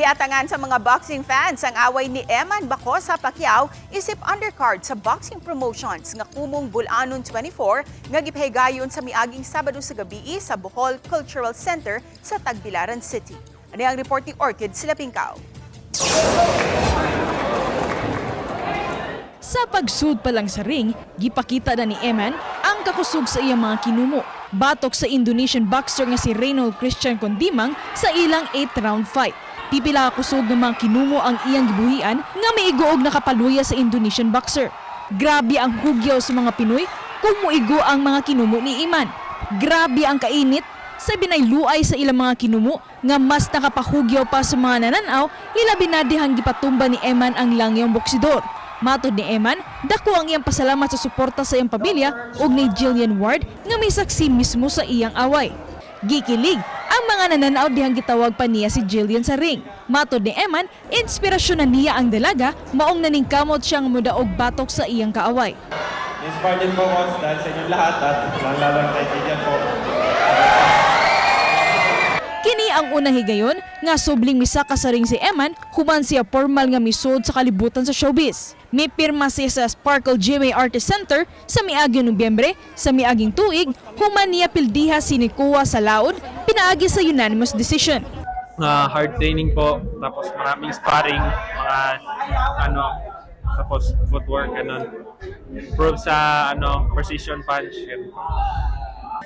Giatangan sa mga boxing fans ang away ni Eman Bacosa Pacquiao isip undercard sa boxing promotions nga Kumong Bulanon 24 nga gipahigayon sa miaging Sabado sa gabii sa Bohol Cultural Center sa Tagbilaran City. Ani ang report ni Orchid Silapingkaw. Sa pagsud pa lang sa ring, gipakita na ni Eman ang kakusog sa iyang mga kinumo. Batok sa Indonesian boxer nga si Reynold Christian Kondimang sa ilang 8th round fight. Pipila ka kusog ng mga kinumo ang iyang gibuhian nga miigo og nakapaluya sa Indonesian boxer. Grabe ang hugyaw sa mga Pinoy kung muigo ang mga kinumo ni Eman. Grabe ang kainit sa binayluay sa ilang mga kinumo nga mas nakapahugyaw pa sa mga nananaw, ilabi na dihang gipatumba ni Eman ang langyong boksidor. Matod ni Eman, dako ang iyang pasalamat sa suporta sa iyang pamilya ug ni Jillian Ward nga may saksi mismo sa iyang away. Gikilig ang mga nananaw dihang gitawag pa niya si Jillian sa ring. Matod ni Eman, inspirasyon na niya ang dalaga, maong naningkamot siyang mudaog batok sa iyang kaaway. Inspired din po ako dahil sa inyong lahat at lalo kay Jillian po. Kini ang unang higayon nga subling misaka sa ring si Eman human siya formal nga misud sa kalibutan sa showbiz. Mipirma siya sa Sparkle GMA Artist Center sa miaging Nobyembre sa miaging tuig human niya pildiha si Nikuwa sa laod pinaagi sa unanimous decision. Hard training po, tapos maraming sparring, mga ano, tapos footwork, ganun. Improve sa ano, precision punch. Ganun.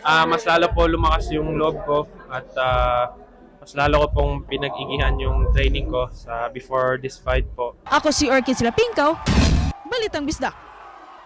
Mas lalo po lumakas yung loob ko at mas lalo ko pong pinag-igihan yung training ko sa before this fight po. Ako si Orchid Silapingkaw, Balitang Bisdak.